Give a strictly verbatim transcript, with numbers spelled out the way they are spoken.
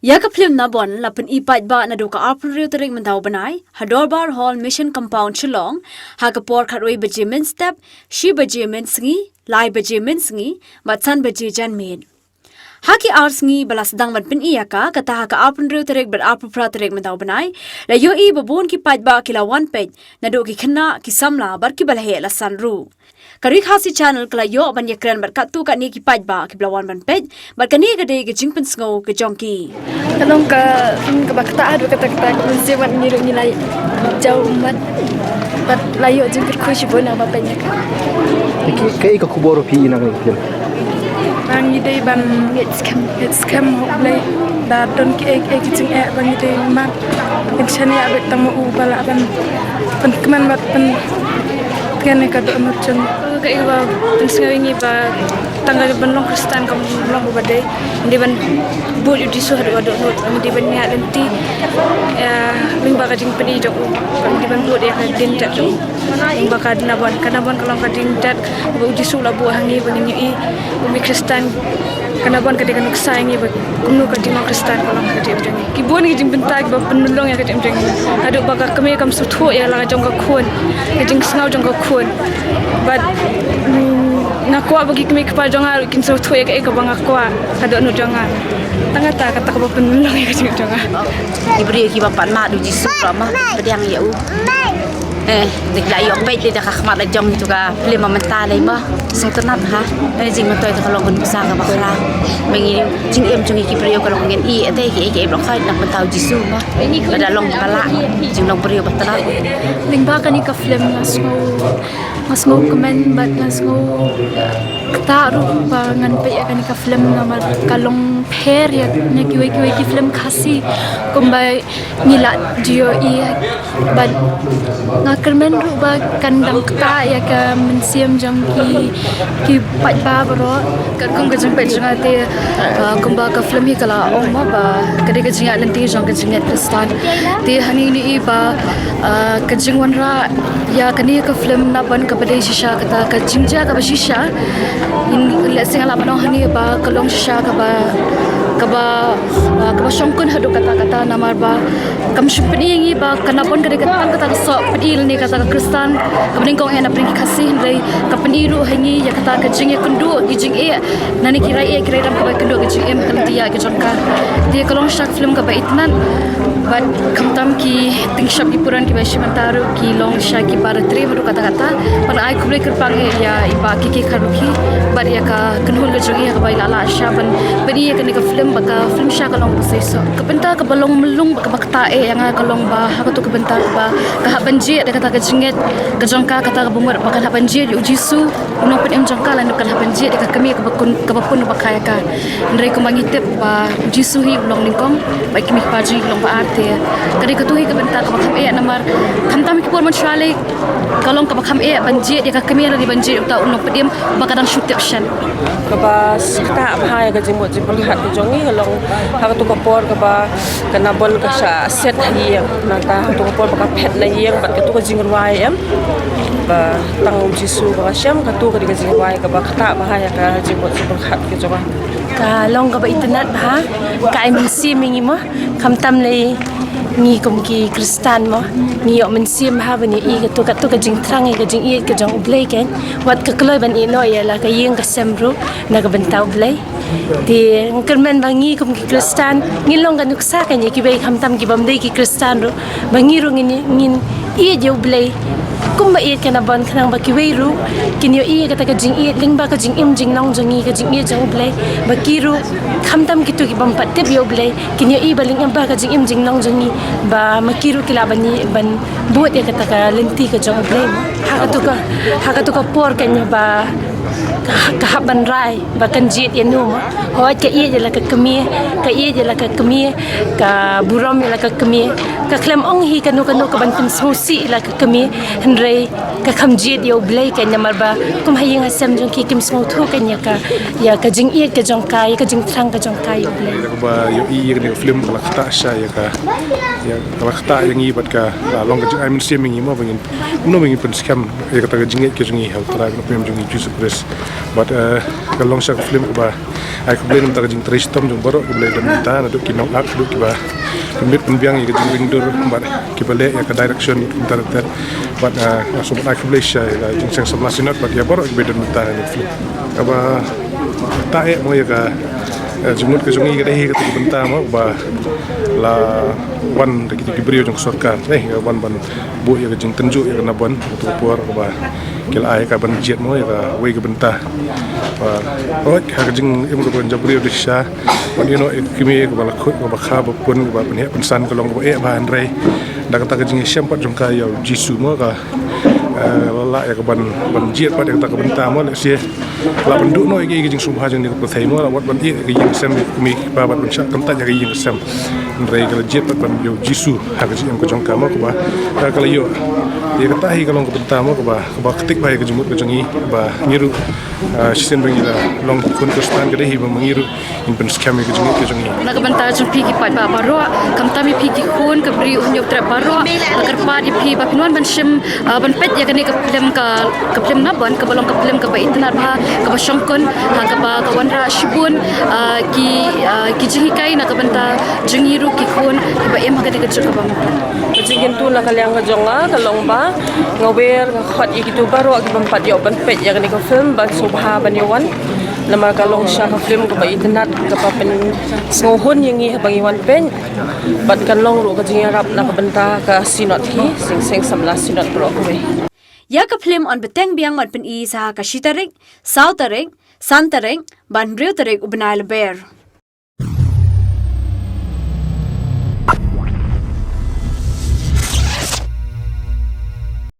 Ïa ka phlim Nabon la pyni paidbah naduh ka arphew hynriew tarik mynta u bnai ha Dorbar Hall, Mission Compound, Shillong, ha ka por khatwei baje mynstep, shi baje mynsngi, lai baje mynsngi bad san baje janmiet. Ha ki ar sngi ba la sdang ban pyni ïa ka, kata ha ka arphew hynriew tarik bad arphew phra tarik mynta u bnai, la ïohi ba bun ki paidbah ki la wan peit, naduh ki khynnah, ki samla bad kiba la heh la san ruh. Ka Ri Khasi Channel ka la ïoh ban ïakren bad katto katne ki paidbah kiba la wan ban peit, bad kane ka dei ka jingpynsngew ka jong ki. Ka long ka, hmm, kaba ktah haduh katta katta, ka mynsiem bad ngi ruh ngi la jaw ummat bad la ïoh jingkyrkhu shibun haba peit ïa ka. Kaei ka khubor ba phi ïohi na kane ka film? Ba ngi dei ban ngeit skhem, ngeit skhem ha U Blei. Da don kiei kiei ki jingeh ba ngi dei ummat, ngin shaniah beit tang ma u ba lah ban pynkmen bad pyntngen ïa ka dohnud jong ngi. Kaei ba pynsngew ïa ngi ba tang ka ban long Khristan kam long ba dei. Ngi dei ban bud ïa u Jisu haduh ka dohnud, ngi dei ban ïaid lynti, eh, lyngba ka jingpyni jong u, ngi dei ban bud ïa ka dien jait jong u. Lyngba ka Nabon, ka Nabon ka long ka dien jait ba u Jisu u la buh ha ngi ba ngin ïohi, u mih Khristan. Ka Nabon ka dei ka nuksa ïa ngi ba kumno ka jinglong Khristan ka long ha ka jingim jong ngi. Ki bun ki jingbynta kiba pynlong ïa ka jingim jong ngi. Haduh ba ka kmie kam sngewthuh ïa la ka jong ka khun, ka jingsngew jong ka khun. Bad, mm, nga kwah ba ki kmie ki kpa jong nga ruh kin sngewthuh ïa kaei kaba nga kwah, ka dohnud jong nga. Tang kata, kata kaba pynlong ïa ka jingim jong nga. Ki briew kiba pan mad u Jisu ruh ma, pdiang ïa u. Eh, dei la ïoh peit dei da ka khmat la jong ïa ka film mynta lei ma. Sngewtynnat ha. Eh, jingmyntoi te ka long ka nuksa kaba khraw. Ba ngi jingim jong ngi ki briew ka long ngin ïeh te ki, ki briew khoi na bynta u Jisu ma. Lada long ba lah jinglong briew ba tynnat. Lyngba kane ka film nga sngew, nga sngewkmen bad nga sngew ktah ruh ba ngan peit ïa kane ka film namar ka long pher ïa na kiwei kiwei ki film Khasi kumba ngi la ju ïohi. Bad nga kyrmen ruh ba kan dang ktah ïa ka mynsiem jong ki, ki paidbah baroh. Katkum ka jingpeit jong nga te, uh, kumba ka film hi ka la ong ma ba ka dei ka jingïaid lynti jong ka jingngeit Khristan. Te hangne ngi ïohi ba, uh, ka jingwanrah ïa kane ka film Nabon kaba dei shisha kata ka jingjia kaba shisha. Ngi lehse nga lah ban ong hangne ba ka long shisha kaba, kaba, uh, kaba shongkun haduh katta katta namar ba kam shym pyni ïa ngi ba ka Nabon ka dei ka tang kata ka soh pyni lane kata ka Khristan kaba nyngkong eh na pdeng ki Khasi, hynrei ka pyni ruh ha ngi ïa kata ka jingïakynduh, ki jingeh, lane ki raieh ki raidam kaba ïakynduh ka jingim ka lynti ïaid ka jong ka. Te ka long shisha ka film kaba itynnat bad khamtam ki tyngshop ki puran kiba ïashim bynta ruh ki long shisha kiba da triem haduh katta katta. Bad nga ai khublei kyrpang eh ïa i Bah K K Kharlukhi bad ïa ka kynhun ka jong i ïa kaba i la lah shisha ban pyni ïa kane ka film ba ka film shisha ka long kaba seisoh. Ka bynta kaba long mlung bad kaba ktah eh ïa nga ka long ba ha kato ka bynta kaba ka hap ban jied da kata ka jingngeit ka jong ka, kata kaba mut ba kan hap ban jied ïa u Jisu u nongpynim jong ka, lane kan hap ban jied ïa ka kmie kaba kun, kaba pun ba kha ïa ka. Hynrei kumba ngi tip ba u Jisu hi u long nyngkong bad ki kmie ki kpa jong ngi ki long ba ar, te ka dei kato hi ka bynta kaba kham eh namar khamtam ki por mynshuwa lei ka long kaba kham eh ban jied ïa ka kmie lane ban jied ïa uta u nongpynim ba ka dang shu tip shen. Kaba ktah bha ïa ka jingmut jingpyrkhat ka jong ngi ka long ha kato ka por kaba ka Nabon ka shah set ha ïing, nangta ha kato ka por ba ka phet na ïing bad kato ka jingrwai em ba tang u Jisu ba ka shem, kato ka dei ka jingrwai kaba ktah bha ïa ka jingmut jingpyrkhat ka jong nga. Ka long kaba itynnat bha, ka ai mynsiem ïa ngi mo. Khamtam lei ngi kum ki Khristan mo, ngi ïoh mynsiem bha ban ïohi kato, kato ka jingthrang ïa ka jingïeit ka jong U Blei, kan wat ka kloi ban ïehnoh ïa la ka ïing ka sem ruh na ka bynta U Blei. Te nga kyrmen ba ngi kum ki Khristan ngin long ka nuksa kan ïa kiwei khamtam ki bym dei ki Khristan ruh, ba ngi ruh ngin, ngin ïeit ïa U Blei kumba ïeit ka Nabon, khnang ba kiwei ruh kin ïohi ïa kata ka jingïeit lyngba ka jingim jinglong jong ngi, ka jingïeit jong U Blei, ba ki ruh khamtam kito ki bym pat tip ïa U Blei kin ïohi ba lyngba ka jingim jinglong jong ngi ba ma ki ruh ki lah ban ï-, ban bud ïa kata ka lynti ka jong U Blei. Ha kato ka, ha kato ka por kan ïa ba ka, ka hap ban rai ba kan jied ïa no mo. Hooid ka ïeit ïa la ka kmie, ka ïeit ïa la ka kmie, ka burom ïa la ka kmie. Ka khlem ong hi kano kano ka ban pynsngewsih ïa la ka kmie, hynrei Ka kham jied ïa U Blei ka namar ba kum ha ïing ha sem jong ki kim sngewthuh ka ïa ka, ïa ka jingïeit ka jong ka, ïa ka jingthrang ka jong ka ïa U Blei. Kaba ïohi ïa kane ka film ka la ktah sha ïa ka, ïa ka la ktah ïa ngi bad ka la long ka jingai mynsiem ïa ngi mo ba ngin, kumno ba ngin pynskhem ïa kata ka jingïeit ka jong ngi ha U Trai bad U Nongpynim jong ngi Jisu Khrist. Bad eh, ka long sha ka film kaba ai khublei na ka bynta ka jingtrei shitom jong baroh kiba la don mynta, naduh ki nongak haduh kiba pynbit pynbiang ïa ka jingringdur bad kiba leh ïa ka direction, director. Bad eh, nga sngewbha ban ai khublei sha ïa ka Jingïaseng Samla Synod bad ïa baroh kiba don mynta ha kane ka film. Kaba ktah eh mo ïa ka, eh, jingmut ka jong ngi ka dei hi kata ka bynta mo ba la wan da kita ki briew jong ka sorkar, eh, ka wan ban buh ïa ka jingtynjuh ïa ka nabon, ïa ka por kaba ki la ai ka ban jied mo ïa kawei ka bynta. Ba hooid ha ka jingim kaba jabriew dei shisha, ban ïehnoh ïa ka kmie kaba la khuid, kaba kha ba pun, kaba pynheh pynsan ka long kaba eh bha, hynrei da kata ka jingïashem pat jong ka ïa U Jisu mo ka, eh, la lah ïa ka ban, ban jied pat ïa kata ka bynta mo, lehse la pynduh noh ïa ka, ïa ka jingsngewbha jong kane ka pyrthei mo, la wat ban ïeh ïa ka ïing ka sem, ïa ka kmie ka kpa bad ban shah kyntait ïa ka ïing ka sem. Hynrei ka la jied pat ban ïa U Jisu ha ka jingim ka jong ka mo kaba, eh, ka la ïoh. Ïa kata hi ka long ka bynta mo kaba, kaba ktik bha ïa ka jingmut ka jong ngi ba ngi ruh, eh, shisien ba ngi la long khun Khristan ka dei hi ba ma ngi ruh ngin pynskhem ïa ka jingmut ka jong ngi. Na ka bynta jong phi ki paidbah baroh, khamtam ïa phi ki khun ka Ri U Hynñiewtrep baroh, nga kyrpad ïa phi ba phin wan ban shim, ah, ban peit ïa kane ka film ka, ka film Nabon kaba long ka film kaba itynnad bha, kaba shongkun, ha kaba ka wanrah shibun, ah, ki, ah, ki jinghikai na ka bynta jong ngi ruh ki khun kiba im ha kane ka juk kaba mynta. Ka jingkyntu na ka liang ka jong nga ka long ba nga wer nga khot ïa kito baroh kiba ym pat ïoh ban peit ïa kane ka film ban sngewbha ban ïa wan. Namar ka long shisha ka film kaba itynnad kaba pynsngewhun ïa ngi haba ngi wan peit. Bad kan long ruh ka jingïarap na ka bynta ka Synod hi, Jingïaseng Samla Synod baroh kawei. Ïa ka film yn bteng biang ban pyni sa ha ka shi tarik, saw tarik, san tarik bad hynriew tarik u bnai Lber.